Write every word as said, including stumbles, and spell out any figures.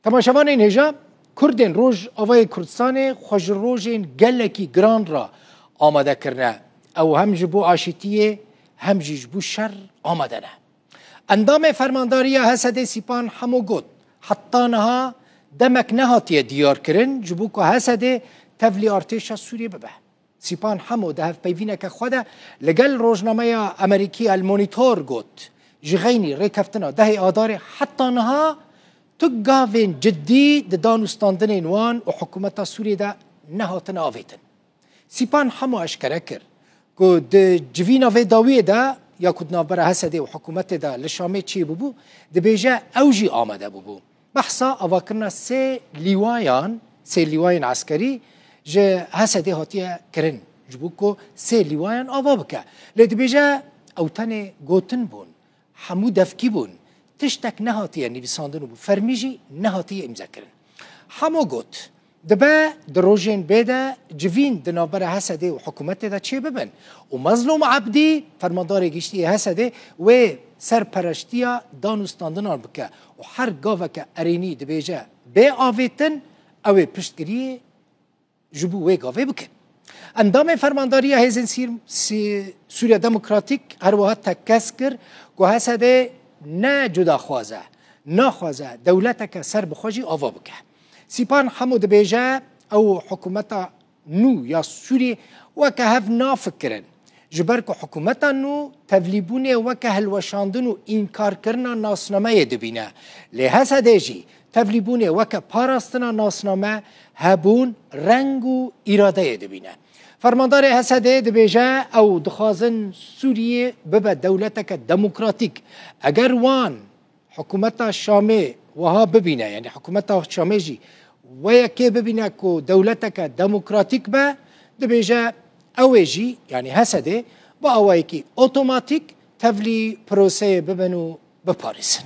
Temaşevanên hêja, Kurdên Rojavayê Kurdistanê xwe ji rojên gelekî giran re amade kirine. Ew hem ji bo aşîtiyê, hem jî ji bo şer amade ne. Endamê fermandariya H S D'ê Sîpan Hemo got, heta niha demek nehatiye diyarkirin, ji bo ku H S D'ê tevlî artêşa Sûriyê bibe. Sîpan Hemo di hevpeyvîneke xwe de li gel rojnameya Amerîkî El Monitor got, ji xeynî rêkeftina dehê Adarê heta niha tu gavên cidî di dan û standinên wan û hikûmeta Sûriyê de nehatine avêtin. Sîpan Hemo eşkere kir ku di civîna vê dawiyê de ya ku di navbera H S D'ê û hikûmetê de li Şamê çêbûbû, dibêje ew jî amade bûbû. Behsa avakirina sê lîwayan, sê lîwayên eskerî ji H S D'ê hatiye kirin, ji bo ku sê lîwayan ava bike. Lê dibêje ew tenê gotin bûn, hemû devkî bûn, tiştek nehatiye nivîsandin û bi fermî jî nehatiye îmzekirin. Hemo got, dibe di rojên bê de civîn di navbera H S D'ê û hikûmetê de çêbibin û Mezlûm Ebdî, fermandarê giştî yê H S D'ê, wê serpereştiya dan û standinan bike û her gaveke erênî dibêje bê avêtin, ew ê piştgiriyê ji bo wê gavê bikin. Endamê fermandariya Hêzên Sîr-, Sî-, Sûriya Demokratîk her wiha tekez kir ku H S D ne cudaxwaz e, naxwaze dewleteke serbixwe jî ava bike. Sîpan Hemo dibêje, ew hikûmeta nû ya Sûriyê weke hev nafikirin. Ji ber ku hikûmeta nû tevlîbûnê weke hilweşandin û înkarkirina nasnameyê dibîne. Lê H S D jî tevlîbûnê weke parastina nasname, hebûn, reng û îradeyê dibîne. Fermandarê H S D dibêje, ew dixwazin Sûriyê bibe dewleteke demokratîk. Eger wan hikûmeta Şamê wiha bibîne, yanî hikûmeta Şamê jî wê yekê bibîne ku dewleteke demokratîk be, dibêje ew ê jî, yanî H S D, bi awayekî otomatîk tevlî proseyê bibin û biparêzin.